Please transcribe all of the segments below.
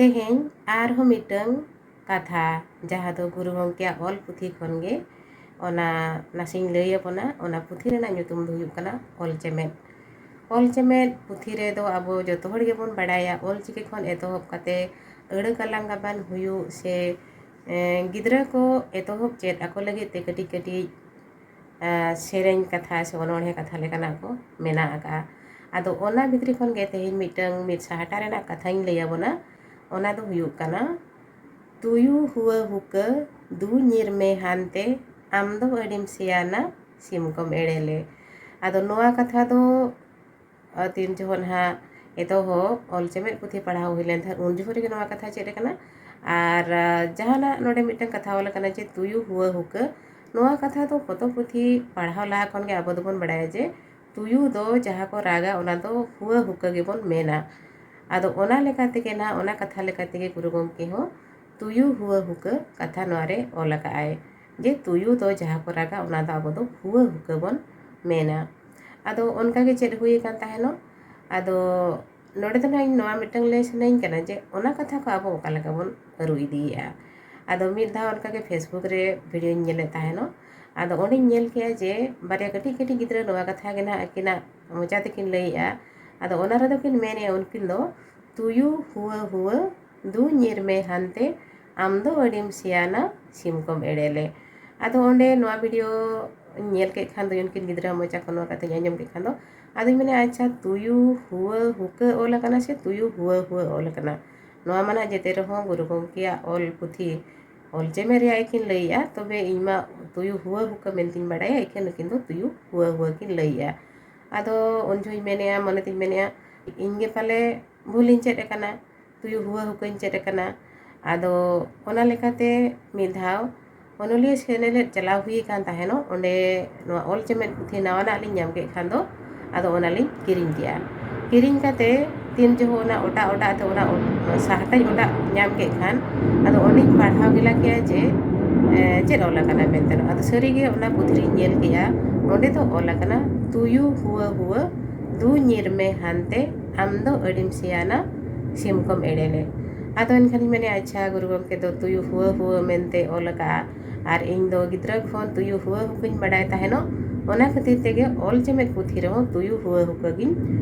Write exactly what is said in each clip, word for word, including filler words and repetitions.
ᱛᱮᱦᱮᱧ ᱟᱨᱦᱚᱸ ᱢᱤᱫᱴᱟᱝ ᱠᱟᱛᱷᱟ, ᱡᱟᱦᱟᱸ ᱫᱚ ᱜᱩᱨᱩ ᱜᱚᱢᱠᱮᱭᱟᱜ ᱚᱞ ᱯᱩᱛᱷᱤ ᱠᱷᱚᱱ ᱜᱮ, ᱚᱱᱟ ᱱᱟᱥᱮᱧ ᱞᱟᱹᱭ ᱟᱵᱚᱱᱟ᱾ ᱚᱱᱟ ᱯᱩᱛᱷᱤ ᱨᱮᱱᱟᱜ ᱧᱩᱛᱩᱢ ᱫᱚ ᱦᱩᱭᱩᱜ ᱠᱟᱱᱟ ᱚᱞ ᱪᱮᱢᱮᱫ᱾ ᱚᱞ ᱪᱮᱢᱮᱫ ᱯᱩᱛᱷᱤ ᱨᱮᱫᱚ ᱟᱵᱚ ᱡᱚᱛᱚ ᱦᱚᱲ ᱜᱮᱵᱚᱱ ᱵᱟᱲᱟᱭᱟ, ᱚᱞ ᱪᱤᱠᱤ ᱠᱷᱚᱱ ᱮᱛᱚᱦᱚᱵ ᱠᱟᱛᱮ ᱟᱹᱲᱟᱹ ᱜᱟᱞᱟᱝ ᱜᱟᱵᱟᱱ ᱦᱩᱭᱩᱜ ᱥᱮ, ᱮᱸ, ᱜᱤᱫᱽᱨᱟᱹ ᱠᱚ ᱮᱛᱚᱦᱚᱵ ᱪᱮᱫ ᱟᱠᱚ ᱞᱟᱹᱜᱤᱫ ᱛᱮ ᱠᱟᱹᱴᱤᱡ ᱠᱟᱹᱴᱤᱡ, ᱮᱸ, ᱥᱮᱨᱮᱧ ᱠᱟᱛᱷᱟ ᱥᱮ ᱚᱱᱚᱬᱦᱮ ᱠᱟᱛᱷᱟ ᱞᱮᱠᱟᱱᱟᱜ ᱠᱚ ᱢᱮᱱᱟᱜ ᱟᱠᱟᱜᱼᱟ᱾ ᱟᱫᱚ ᱚᱱᱟ ᱵᱷᱤᱛᱨᱤ ᱠᱷᱚᱱ ᱜᱮ ᱛᱮᱦᱮᱧ ᱢᱤᱫᱴᱟᱝ ᱢᱤᱫ ᱥᱟᱦᱴᱟ ᱨᱮᱱᱟᱜ ᱠᱟᱛᱷᱟᱧ ᱞᱟᱹᱭ ᱟᱵᱚᱱᱟ᱾ ᱚᱱᱟ ᱫᱚ ᱦᱩᱭᱩᱜ ᱠᱟᱱᱟ, ᱛᱩᱭᱩ ᱦᱩᱣᱟᱹ ᱦᱩᱠᱟᱹ, ᱫᱩ ᱧᱤᱨ ᱢᱮ ᱦᱟᱱᱛᱮ, ᱟᱢ ᱫᱚ ᱟᱹᱰᱤᱢ ᱥᱮᱭᱟᱱᱟ, ᱥᱤᱢ ᱠᱚᱢ ᱮᱲᱮ ᱞᱮ᱾ ᱟᱫᱚ ᱱᱚᱣᱟ ᱠᱟᱛᱷᱟ ᱫᱚ, ᱟᱨ ᱛᱤᱱ ᱡᱚᱠᱷᱚᱱ ᱦᱟᱸᱜ ᱮᱛᱚᱦᱚᱵ ᱚᱞ ᱪᱮᱢᱮᱫ ᱯᱩᱛᱷᱤ ᱯᱟᱲᱦᱟᱣ ᱦᱩᱭ ᱞᱮᱱ ᱛᱟᱦᱮᱸᱫ, ᱩᱱ ᱡᱚᱠᱷᱚᱱ ᱨᱮᱜᱮ ᱱᱚᱣᱟ ᱠᱟᱛᱷᱟ ᱪᱮᱫ ᱟᱠᱟᱱᱟ᱾ ᱟᱨ, ᱟᱨ ᱡᱟᱦᱟᱱᱟᱜ ᱱᱚᱰᱮ ᱢᱤᱫᱴᱟᱝ ᱠᱟᱛᱷᱟ ᱚᱞ ᱟᱠᱟᱱᱟ ᱡᱮ ᱛᱩᱭᱩ ᱦᱩᱣᱟᱹ ᱦᱩᱠᱟᱹ, ᱱᱚᱣᱟ ᱠᱟᱛᱷᱟ ᱫᱚ ᱯᱚᱛᱚᱵ ᱯᱩᱛᱷᱤ ᱯᱟᱲᱦᱟᱣ ᱞᱟᱦᱟ ᱠᱷᱚᱱ ᱜᱮ ᱟᱵᱚ ᱫᱚᱵᱚᱱ ᱵᱟᱲᱟᱭᱟ ᱡᱮ ᱛᱩᱭᱩ ᱫᱚ ᱡᱟᱦᱟᱸ ᱠᱚ ᱨᱟᱜᱟ, ᱚᱱᱟ ᱫᱚ ᱦᱩᱣᱟᱹ ᱦᱩᱠᱟᱹ ᱜᱮᱵᱚᱱ ᱢᱮᱱᱟ᱾ ᱟᱫᱚ ᱚᱱᱟ ᱞᱮᱠᱟ ᱛᱮᱜᱮ ᱱᱟᱦᱟᱜ, ᱚᱱᱟ ᱠᱟᱛᱷᱟ ᱞᱮᱠᱟ ᱛᱮᱜᱮ ᱜᱩᱨᱩ ᱜᱚᱢᱠᱮ ᱦᱚᱸ ᱛᱩᱭᱩ ᱦᱩᱣᱟᱹ ᱦᱩᱠᱟᱹ ᱠᱟᱛᱷᱟ ᱱᱚᱣᱟ ᱨᱮ ᱚᱞ ᱟᱠᱟᱫ ᱟᱭ, ᱡᱮ ᱛᱩᱭᱩ ᱫᱚ ᱡᱟᱦᱟᱸ ᱠᱚ ᱨᱟᱜᱟ, ᱚᱱᱟ ᱫᱚ ᱟᱵᱚ ᱫᱚ ᱦᱩᱣᱟᱹ ᱦᱩᱠᱟᱹ ᱵᱚᱱ ᱢᱮᱱᱟ᱾ ᱟᱫᱚ ᱚᱱᱠᱟ ᱜᱮ ᱪᱮᱫ ᱦᱩᱭ ᱟᱠᱟᱱ ᱛᱟᱦᱮᱱᱚᱜ᱾ ᱟᱫᱚ ᱱᱚᱰᱮ ᱫᱚ ᱱᱟᱦᱟᱜ ᱤᱧ ᱱᱚᱣᱟ ᱢᱤᱫᱴᱟᱝ ᱞᱟᱹᱭ ᱥᱟᱱᱟᱧ ᱠᱟᱱᱟ ᱡᱮ ᱚᱱᱟ ᱠᱟᱛᱷᱟ ᱠᱚ ᱟᱵᱚ ᱚᱠᱟ ᱞᱮᱠᱟ ᱵᱚᱱ ᱟᱹᱨᱩ ᱤᱫᱤᱭᱮᱫᱼᱟ᱾ ᱟᱫᱚ ᱢᱤᱫ ᱫᱷᱟᱣ ᱚᱱᱠᱟ ᱜᱮ Facebook ᱨᱮ videoᱧ ᱧᱮᱞᱮᱫ ᱛᱟᱦᱮᱱᱚᱜ᱾ ᱟᱫᱚ ᱚᱸᱰᱮᱧ ᱧᱮᱞ ᱠᱮᱜᱼᱟ ᱡᱮ ᱵᱟᱨᱭᱟ ᱠᱟᱹᱴᱤᱡ ᱠᱟᱹᱴᱤᱡ ᱜᱤᱫᱽᱨᱟᱹ ᱱᱚᱣᱟ ᱠᱟᱛᱷᱟ ᱜᱮ ᱱᱟᱦᱟᱜ ᱟᱹᱠᱤᱱᱟᱜ ᱢᱚᱪᱟ ᱛᱮᱠᱤᱱ ᱞᱟᱹᱭᱮᱜᱼᱟ᱾ ᱟᱫᱚ ᱚᱱᱟ ᱨᱮᱫᱚ ᱠᱤᱱ ᱢᱮᱱᱮᱜᱼᱟ ᱩᱱᱠᱤᱱ ᱫᱚ, "ᱛᱩᱭᱩ ᱦᱩᱣᱟᱹ ᱦᱩᱣᱟᱹ, ᱫᱩ ᱧᱤᱨ ᱢᱮ ᱦᱟᱱᱛᱮ, ᱟᱢ ᱫᱚ ᱟᱹᱰᱤᱢ ᱥᱮᱭᱟᱱᱟ, ᱥᱤᱢ ᱠᱚᱢ ᱮᱲᱮ ᱞᱮ᱾" ᱟᱫᱚ ᱚᱸᱰᱮ ᱱᱚᱣᱟ videoᱧ ᱧᱮᱞ ᱠᱮᱫ ᱠᱷᱟᱱ ᱫᱚ, ᱩᱱᱠᱤᱱ ᱜᱤᱫᱽᱨᱟᱹ ᱢᱚᱪᱟ ᱠᱷᱚᱱ ᱱᱚᱣᱟ ᱠᱟᱛᱷᱟᱧ ᱟᱸᱡᱚᱢ ᱠᱮᱫ ᱠᱷᱟᱱ ᱫᱚ, ᱟᱫᱚᱧ ᱢᱮᱱᱟ, "ᱟᱪᱪᱷᱟ, ᱛᱩᱭᱩ ᱦᱩᱣᱟᱹ ᱦᱩᱠᱟᱹ ᱚᱞ ᱟᱠᱟᱱᱟ ᱥᱮ ᱛᱩᱭᱩ ᱦᱩᱣᱟᱹ ᱦᱩᱣᱟᱹ ᱚᱞ ᱟᱠᱟᱱᱟ?" ᱱᱚᱣᱟ ᱢᱟ ᱱᱟᱦᱟᱜ ᱡᱮᱛᱮ ᱨᱮᱦᱚᱸ ᱜᱩᱨᱩ ᱜᱚᱢᱠᱮᱭᱟᱜ ᱚᱞ ᱯᱩᱛᱷᱤ ᱚᱞ ᱪᱮᱢᱮᱫ ᱨᱮᱭᱟᱜ ᱜᱮᱠᱤᱱ ᱞᱟᱹᱭᱮᱜᱼᱟ, ᱛᱚᱵᱮ ᱤᱧ ᱢᱟ ᱛᱩᱭᱩ ᱦᱩᱣᱟᱹ ᱦᱩᱠᱟᱹ ᱢᱮᱱᱛᱤᱧ ᱵᱟᱲᱟᱭᱟ, ᱮᱠᱷᱮᱱ ᱱᱩᱠᱤᱱ ᱫᱚ ᱛᱩᱭᱩ ᱦᱩᱣᱟᱹ ᱦᱩᱣᱟᱹ ᱠᱤᱱ ᱞᱟᱹᱭᱮᱜᱼᱟ᱾ ᱟᱫᱚ ᱩᱱ ᱡᱚᱦᱚᱜ ᱤᱧ ᱢᱮᱱᱮᱜᱼᱟ, ᱢᱚᱱᱮ ᱛᱤᱧ ᱢᱮᱱᱮᱜᱼᱟ, ᱤᱧ ᱜᱮ ᱯᱟᱞᱮ ᱵᱷᱩᱞᱤᱧ ᱪᱮᱫ ᱟᱠᱟᱱᱟ, ᱛᱩᱭᱩ ᱦᱩᱣᱟᱹ ᱦᱩᱠᱟᱹᱧ ᱪᱮᱫ ᱟᱠᱟᱱᱟ᱾ ᱟᱫᱚ ᱚᱱᱟ ᱞᱮᱠᱟᱛᱮ ᱢᱤᱫ ᱫᱷᱟᱣ ᱚᱱᱚᱞᱤᱭᱟᱹ ᱥᱮᱱᱮᱞᱮᱫ ᱪᱟᱞᱟᱣ ᱦᱩᱭ ᱟᱠᱟᱱ ᱛᱟᱦᱮᱱᱚᱜ, ᱚᱸᱰᱮ ᱱᱚᱣᱟ ᱚᱞ ᱪᱮᱢᱮᱫ ᱯᱩᱛᱷᱤ ᱱᱟᱣᱟᱱᱟᱜ ᱞᱤᱧ ᱧᱟᱢ ᱠᱮᱫ ᱠᱷᱟᱱ ᱫᱚ, ᱟᱫᱚ ᱚᱱᱟᱞᱤᱧ ᱠᱤᱨᱤᱧ ᱠᱮᱜᱼᱟ᱾ ᱠᱤᱨᱤᱧ ᱠᱟᱛᱮ ᱛᱤᱱ ᱡᱚᱦᱚᱜ ᱚᱱᱟ ᱚᱴᱟᱜ ᱚᱴᱟᱜ ᱛᱮ ᱚᱱᱟ ᱚ-, ᱥᱟᱦᱴᱟᱧ ᱚᱴᱟᱜ ᱧᱟᱢ ᱠᱮᱫ ᱠᱷᱟᱱ, ᱟᱫᱚ ᱚᱸᱰᱮᱧ ᱯᱟᱲᱦᱟᱣ ᱜᱮᱞᱟ ᱠᱮᱜᱼᱟ ᱡᱮ, ᱮ, ᱪᱮᱫ ᱚᱞ ᱟᱠᱟᱱᱟ ᱢᱮᱱᱛᱮ᱾ ᱟᱫᱚ ᱥᱟᱹᱨᱤᱜᱮ ᱚᱱᱟ ᱯᱩᱛᱷᱤ ᱨᱤᱧ ᱧᱮᱞ ᱠᱮᱜᱼᱟ, ᱚᱸᱰᱮ ᱫᱚ ᱚᱞ ᱟᱠᱟᱱᱟ, "ᱛᱩᱭᱩ ᱦᱩᱣᱟᱹ ᱦᱩᱣᱟᱹ, ᱫᱩ ᱧᱤᱨ ᱢᱮ ᱦᱟᱱᱛᱮ, ᱟᱢ ᱫᱚ ᱟᱹᱰᱤᱢ ᱥᱮᱭᱟᱱᱟ, ᱥᱤᱢ ᱠᱚᱢ ᱮᱲᱮ ᱞᱮ᱾" ᱟᱫᱚ ᱮᱱᱠᱷᱟᱱᱤᱧ ᱢᱮᱱᱮᱫᱼᱟ, ᱟᱪᱪᱷᱟ, ᱜᱩᱨᱩ ᱜᱚᱢᱠᱮ ᱫᱚ ᱛᱩᱭᱩ ᱦᱩᱣᱟᱹ ᱦᱩᱣᱟᱹ ᱢᱮᱱᱛᱮ ᱚᱞ ᱟᱠᱟᱫᱼᱟ, ᱟᱨ ᱤᱧ ᱫᱚ ᱜᱤᱫᱽᱨᱟᱹ ᱠᱷᱚᱱ ᱛᱩᱭᱩ ᱦᱩᱣᱟᱹ ᱦᱩᱠᱟᱹᱧ ᱵᱟᱰᱟᱭ ᱛᱟᱦᱮᱱᱚᱜ, ᱚᱱᱟ ᱠᱷᱟᱹᱛᱤᱨ ᱛᱮᱜᱮ ᱚᱞ ᱪᱮᱢᱮᱫ ᱯᱩᱛᱷᱤ ᱨᱮᱦᱚᱸ ᱛᱩᱭᱩ ᱦᱩᱣᱟᱹ ᱦᱩᱠᱟᱹ ᱜᱤᱧ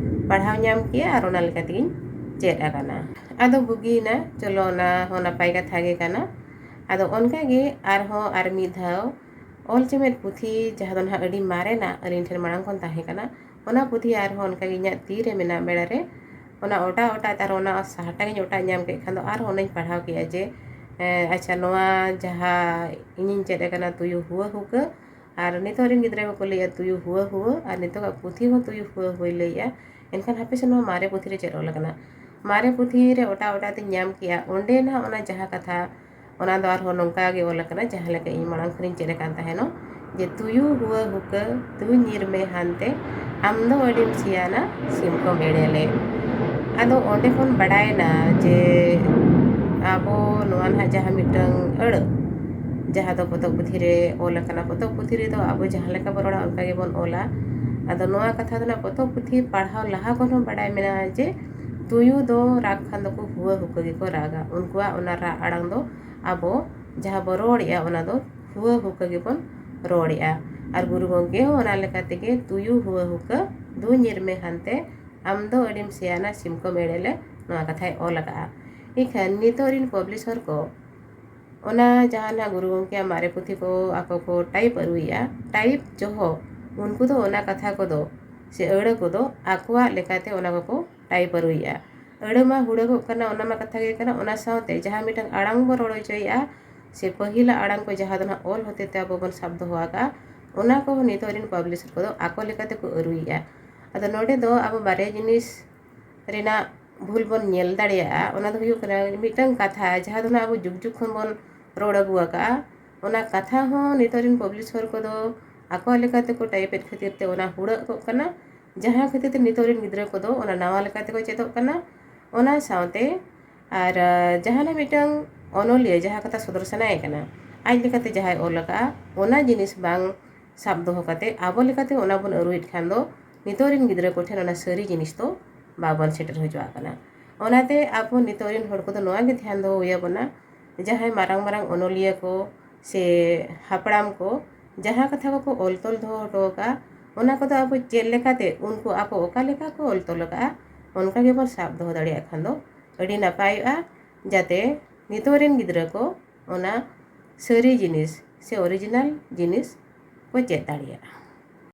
ᱯᱟᱲᱦᱟᱣ ᱧᱟᱢ ᱠᱮᱜᱼᱟ ᱟᱨ ᱚᱱᱟ ᱞᱮᱠᱟ ᱛᱮᱜᱤᱧ ᱪᱮᱫ ᱟᱠᱟᱱᱟ᱾ ᱟᱫᱚ ᱵᱩᱜᱤᱭᱮᱱᱟ, ᱪᱚᱞᱚ, ᱚᱱᱟ ᱦᱚᱸ ᱱᱟᱯᱟᱭ ᱠᱟᱛᱷᱟ ᱜᱮ ᱠᱟᱱᱟ᱾ ᱟᱫᱚ ᱚᱱᱠᱟ ᱜᱮ ᱟᱨᱦᱚᱸ ᱟᱨ ᱢᱤᱫ ᱫᱷᱟᱣ ᱚᱞ ᱪᱮᱢᱮᱫ ᱯᱩᱛᱷᱤ, ᱡᱟᱦᱟᱸ ᱫᱚ ᱱᱟᱦᱟᱜ ᱟᱹᱰᱤ ᱢᱟᱨᱮᱱᱟᱜ ᱟᱹᱞᱤᱧ ᱴᱷᱮᱱ ᱢᱟᱲᱟᱝ ᱠᱷᱚᱱ ᱛᱟᱦᱮᱸ ᱠᱟᱱᱟ, ᱚᱱᱟ ᱯᱩᱛᱷᱤ ᱟᱨᱦᱚᱸ ᱚᱱᱠᱟ ᱜᱮ ᱤᱧᱟᱹᱜ ᱛᱤ ᱨᱮ ᱢᱮᱱᱟᱜ ᱵᱮᱲᱟ ᱨᱮ ᱚᱱᱟ ᱚᱴᱟᱜ ᱚᱴᱟᱜ ᱛᱮ ᱟᱨ ᱚᱱᱟ ᱥᱟᱦᱴᱟᱝ ᱤᱧ ᱚᱴᱟᱜ ᱧᱟᱢ ᱠᱮᱫ ᱠᱷᱟᱱ ᱫᱚ ᱟᱨᱦᱚᱸ ᱚᱱᱟᱧ ᱯᱟᱲᱦᱟᱣ ᱠᱮᱜᱼᱟ ᱡᱮ, ᱮᱸ, ᱟᱪᱪᱷᱟ, ᱱᱚᱣᱟ ᱡᱟᱦᱟᱸ ᱤᱧᱤᱧ ᱪᱮᱫ ᱟᱠᱟᱱᱟ ᱛᱩᱭᱩ ᱦᱩᱣᱟᱹ ᱦᱩᱠᱟᱹ, ᱟᱨ ᱱᱤᱛᱚᱜ ᱨᱮᱱ ᱜᱤᱫᱽᱨᱟᱹ ᱠᱚᱠᱚ ᱞᱟᱹᱭᱮᱫᱼᱟ ᱛᱩᱭᱩ ᱦᱩᱣᱟᱹ ᱦᱩᱣᱟᱹ, ᱟᱨ ᱱᱤᱛᱚᱜᱟᱜ ᱯᱩᱛᱷᱤ ᱦᱚᱸ ᱛᱩᱭᱩ ᱦᱩᱣᱟᱹ ᱦᱩᱣᱟᱹᱭ ᱞᱟᱹᱭᱮᱫᱼᱟ᱾ ᱮᱱᱠᱷᱟᱱ ᱦᱟᱯᱮ ᱥᱮ, ᱱᱚᱣᱟ ᱢᱟᱨᱮ ᱯᱩᱛᱷᱤ ᱨᱮ ᱪᱮᱫ ᱚᱞ ᱟᱠᱟᱱᱟ? ᱢᱟᱨᱮ ᱯᱩᱛᱷᱤ ᱨᱮ ᱚᱴᱟᱜ ᱚᱴᱟᱜ ᱛᱮᱧ ᱧᱟᱢ ᱠᱮᱜᱼᱟ, ᱚᱸᱰᱮ ᱱᱟᱦᱟᱜ ᱚᱱᱟ ᱡᱟᱦᱟᱸ ᱠᱟᱛᱷᱟ, ᱚᱱᱟ ᱫᱚ ᱟᱨᱦᱚᱸ ᱱᱚᱝᱠᱟ ᱜᱮ ᱚᱞ ᱟᱠᱟᱱᱟ, ᱡᱟᱦᱟᱸ ᱞᱮᱠᱟ ᱤᱧ ᱢᱟᱲᱟᱝ ᱠᱷᱚᱱᱤᱧ ᱪᱮᱫ ᱟᱠᱟᱱ ᱛᱟᱦᱮᱱᱚᱜ, ᱡᱮ ᱛᱩᱭᱩ ᱦᱩᱣᱟᱹ ᱦᱩᱠᱟᱹ, ᱛᱩᱭᱩ ᱧᱤᱨ ᱢᱮ ᱦᱟᱱᱛᱮ, ᱟᱢ ᱫᱚ ᱟᱹᱰᱤᱢ ᱥᱮᱭᱟᱱᱟ, ᱥᱤᱢ ᱠᱚᱢ ᱮᱲᱮ ᱞᱮ᱾ ᱟᱫᱚ ᱚᱸᱰᱮ ᱠᱷᱚᱱ ᱵᱟᱰᱟᱭᱮᱱᱟ ᱡᱮ ᱟᱵᱚ ᱱᱚᱣᱟ ᱱᱟᱦᱟᱜ ᱡᱟᱦᱟᱸ ᱢᱤᱫᱴᱟᱝ ᱟᱹᱲᱟᱹ, ᱡᱟᱦᱟᱸ ᱫᱚ ᱯᱚᱛᱚᱵ ᱯᱩᱛᱷᱤ ᱨᱮ ᱚᱞ ᱟᱠᱟᱱᱟ, ᱯᱚᱛᱚᱵ ᱯᱩᱛᱷᱤ ᱨᱮᱫᱚ ᱟᱵᱚ ᱡᱟᱦᱟᱸ ᱞᱮᱠᱟ ᱵᱚᱱ ᱨᱚᱲᱟ, ᱚᱱᱠᱟ ᱜᱮᱵᱚᱱ ᱚᱞᱟ᱾ ᱟᱫᱚ ᱱᱚᱣᱟ ᱠᱟᱛᱷᱟ ᱫᱚ ᱱᱟᱦᱟᱜ ᱯᱚᱛᱚᱵ ᱯᱩᱛᱷᱤ ᱯᱟᱲᱦᱟᱣ ᱞᱟᱦᱟ ᱠᱷᱚᱱ ᱦᱚᱸ ᱵᱟᱰᱟᱭ ᱢᱮᱱᱟᱜᱼᱟ ᱡᱮ ᱛᱩᱭᱩ ᱫᱚ ᱨᱟᱜᱽ ᱠᱷᱟᱱ ᱫᱚᱠᱚ ᱦᱩᱣᱟᱹ ᱦᱩᱠᱟᱹ ᱜᱮᱠᱚ ᱨᱟᱜᱟ᱾ ᱩᱱᱠᱩᱣᱟᱜ ᱚᱱᱟ ᱨᱟᱜ ᱟᱲᱟᱝ ᱫᱚ ᱟᱵᱚ ᱡᱟᱦᱟᱸ ᱵᱚ ᱨᱚᱲᱮᱜᱼᱟ, ᱚᱱᱟ ᱫᱚ ᱦᱩᱣᱟᱹ ᱦᱩᱠᱟᱹ ᱜᱮᱵᱚᱱ ᱨᱚᱲᱮᱜᱼᱟ᱾ ᱟᱨ ᱜᱩᱨᱩ ᱜᱚᱢᱠᱮ ᱦᱚᱸ ᱚᱱᱟ ᱞᱮᱠᱟ ᱛᱮᱜᱮ ᱛᱩᱭᱩ ᱦᱩᱣᱟᱹ ᱦᱩᱠᱟᱹ, ᱫᱩ ᱧᱤᱨ ᱢᱮ ᱦᱟᱱᱛᱮ, ᱟᱢ ᱫᱚ ᱟᱹᱰᱤᱢ ᱥᱮᱭᱟᱱᱟ, ᱥᱤᱢ ᱠᱚᱢ ᱮᱲᱮ ᱞᱮ, ᱱᱚᱣᱟ ᱠᱟᱛᱷᱟᱭ ᱚᱞ ᱟᱠᱟᱜᱼᱟ᱾ ᱤᱠᱷᱟᱹᱱ ᱱᱤᱛᱚᱜ ᱨᱤᱱ ᱯᱟᱵᱽᱞᱤᱥᱚᱨ ᱠᱚ ᱚᱱᱟ ᱡᱟᱦᱟᱸ ᱱᱟᱜ ᱜᱩᱨᱩ ᱜᱚᱢᱠᱮᱭᱟᱜ ᱢᱟᱨᱮ ᱯᱩᱛᱷᱤ ᱠᱚ ᱟᱠᱚ ᱠᱚ ᱴᱟᱭᱤᱯ ᱟᱹᱨᱩᱭᱮᱜᱼᱟ, ᱴᱟᱭᱤᱯ ᱡᱚᱦᱚᱜ ᱩᱱᱠᱩ ᱫᱚ ᱚᱱᱟ ᱠᱟᱛᱷᱟ ᱠᱚᱫᱚ ᱥᱮ ᱟᱹᱲᱟᱹ ᱠᱚᱫᱚ ᱟᱠᱚᱣᱟᱜ ᱞᱮᱠᱟᱛᱮ ᱚᱱᱟ ᱠᱚᱠᱚ ᱴᱟᱭᱤᱯ ᱟᱹᱨᱩᱭᱮᱜᱼᱟ᱾ ᱟᱹᱲᱟᱹ ᱢᱟ ᱦᱩᱲᱟᱹᱜᱚᱜ ᱠᱟᱱᱟ, ᱚᱱᱟ ᱢᱟ ᱠᱟᱛᱷᱟ ᱜᱮ ᱠᱟᱱᱟ᱾ ᱚᱱᱟ ᱥᱟᱶᱛᱮ ᱡᱟᱦᱟᱸ ᱢᱤᱫᱴᱟᱝ ᱟᱲᱟᱝ ᱵᱚ ᱨᱚᱲ ᱦᱚᱪᱚᱭᱮᱜᱼᱟ, ᱥᱮ ᱯᱟᱹᱦᱤᱞᱟᱜ ᱟᱲᱟᱝ ᱠᱚ ᱡᱟᱦᱟᱸ ᱫᱚ ᱱᱟᱦᱟᱜ ᱚᱞ ᱦᱚᱛᱮᱛᱮ ᱟᱵᱚ ᱵᱚᱱ ᱥᱟᱵ ᱫᱚᱦᱚ ᱟᱠᱟᱜᱼᱟ, ᱚᱱᱟ ᱠᱚᱦᱚᱸ ᱱᱤᱛᱚᱜ ᱨᱤᱱ ᱯᱟᱵᱽᱞᱤᱥᱟᱨ ᱠᱚᱫᱚ ᱟᱠᱚ ᱞᱮᱠᱟ ᱛᱮᱠᱚ ᱟᱹᱨᱩᱭᱮᱜᱼᱟ᱾ ᱟᱫᱚ ᱱᱚᱰᱮ ᱫᱚ ᱟᱵᱚ ᱵᱟᱨᱭᱟ ᱡᱤᱱᱤᱥ ᱨᱮᱱᱟᱜ ᱵᱷᱩᱞ ᱵᱚᱱ ᱧᱮᱞ ᱫᱟᱲᱮᱭᱟᱜᱼᱟ᱾ ᱚᱱᱟ ᱫᱚ ᱦᱩᱭᱩᱜ ᱠᱟᱱᱟ ᱢᱤᱫᱴᱟᱝ ᱠᱟᱛᱷᱟ ᱡᱟᱦᱟᱸ ᱫᱚ ᱱᱟᱦᱟᱜ ᱟᱵᱚ ᱡᱩᱜᱽ ᱡᱩᱜᱽ ᱠᱷᱚᱱ ᱵᱚᱱ ᱨᱚᱲ ᱟᱹᱜᱩ ᱟᱠᱟᱜᱼᱟ, ᱚᱱᱟ ᱠᱟᱛᱷᱟ ᱦᱚᱸ ᱱᱤᱛᱚᱜ ᱨᱤᱱ ᱯᱟᱵᱽᱞᱤᱥᱟᱨ ᱠᱚᱫᱚ ᱟᱠᱚ ᱞᱮᱠᱟ ᱛᱮᱠᱚ ᱴᱟᱭᱤᱯᱮᱫ ᱠᱷᱟᱹᱛᱤᱨ ᱛᱮ ᱚᱱᱟ ᱦᱩᱲᱟᱹᱜ ᱠᱚᱜ ᱠᱟᱱᱟ, ᱡᱟᱦᱟᱸ ᱠᱷᱟᱹᱛᱤᱨ ᱛᱮ ᱱᱤᱛᱚᱜ ᱨᱤᱱ ᱜᱤᱫᱽᱨᱟᱹ ᱠᱚᱫᱚ ᱚᱱᱟ ᱱᱟᱣᱟ ᱞᱮᱠᱟ ᱛᱮᱠᱚ ᱪᱮᱫᱚᱜ ᱠᱟᱱᱟ᱾ ᱚᱱᱟ ᱥᱟᱶᱛᱮ ᱟᱨ, ᱟᱸ, ᱡᱟᱦᱟᱱᱟᱜ ᱢᱤᱫᱴᱟᱝ ᱚᱱᱚᱞᱤᱭᱟᱹ ᱡᱟᱦᱟᱸ ᱠᱟᱛᱷᱟ ᱥᱚᱫᱚᱨ ᱥᱟᱱᱟᱭᱮ ᱠᱟᱱᱟ, ᱟᱡ ᱞᱮᱠᱟᱛᱮ ᱡᱟᱦᱟᱸᱭ ᱚᱞ ᱟᱠᱟᱜᱼᱟ, ᱚᱱᱟ ᱡᱤᱱᱤᱥ ᱵᱟᱝ ᱥᱟᱵ ᱫᱚᱦᱚ ᱠᱟᱛᱮ ᱟᱵᱚ ᱞᱮᱠᱟᱛᱮ ᱚᱱᱟ ᱵᱚᱱ ᱟᱹᱨᱩᱭᱮᱫ ᱠᱷᱟᱱ ᱫᱚ ᱱᱤᱛᱚᱜ ᱨᱤᱱ ᱜᱤᱫᱽᱨᱟᱹ ᱠᱚᱴᱷᱮᱱ ᱚᱱᱟ ᱥᱟᱹᱨᱤ ᱡᱤᱱᱤᱥ ᱫᱚ ᱵᱟᱵᱚᱱ ᱥᱮᱴᱮᱨ ᱦᱚᱪᱚᱣᱟᱜ ᱠᱟᱱᱟ᱾ ᱚᱱᱟᱛᱮ ᱟᱵᱚ ᱱᱤᱛᱚᱜ ᱨᱮᱱ ᱦᱚᱲ ᱠᱚᱫᱚ ᱱᱚᱣᱟ ᱜᱮ ᱫᱷᱮᱭᱟᱱ ᱫᱚᱦᱚ ᱦᱩᱭ ᱟᱵᱚᱱᱟ, ᱡᱟᱦᱟᱸᱭ ᱢᱟᱨᱟᱝ ᱢᱟᱨᱟᱝ ᱚᱱᱚᱞᱤᱭᱟᱹ ᱠᱚ ᱥᱮ ᱦᱟᱯᱲᱟᱢ ᱠᱚ ᱡᱟᱦᱟᱸ ᱠᱟᱛᱷᱟ ᱠᱚᱠᱚ ᱚᱞ ᱛᱚᱞ ᱫᱚᱦᱚ ᱦᱚᱴᱚ ᱟᱠᱟᱫᱼᱟ, ᱚᱱᱟ ᱠᱚᱫᱚ ᱟᱵᱚ ᱪᱮᱫ ᱞᱮᱠᱟᱛᱮ ᱩᱱᱠᱩ ᱟᱠᱚ ᱚᱠᱟ ᱞᱮᱠᱟ ᱠᱚ ᱚᱞ ᱛᱚᱞ ᱟᱠᱟᱫᱼᱟ, ᱚᱱᱠᱟ ᱜᱮᱵᱚᱱ ᱥᱟᱵ ᱫᱚᱦᱚ ᱫᱟᱲᱮᱭᱟᱜ ᱠᱷᱟᱱ ᱫᱚ ᱟᱹᱰᱤ ᱱᱟᱯᱟᱭᱚᱜᱼᱟ, ᱡᱟᱛᱮ ᱱᱤᱛᱚᱜ ᱨᱮᱱ ᱜᱤᱫᱽᱨᱟᱹ ᱠᱚ ᱚᱱᱟ ᱥᱟᱹᱨᱤ ᱡᱤᱱᱤᱥ ᱥᱮ ᱚᱨᱤᱡᱤᱱᱟᱞ ᱡᱤᱱᱤᱥ ᱠᱚ ᱪᱮᱫ ᱫᱟᱲᱮᱭᱟᱜᱼᱟ᱾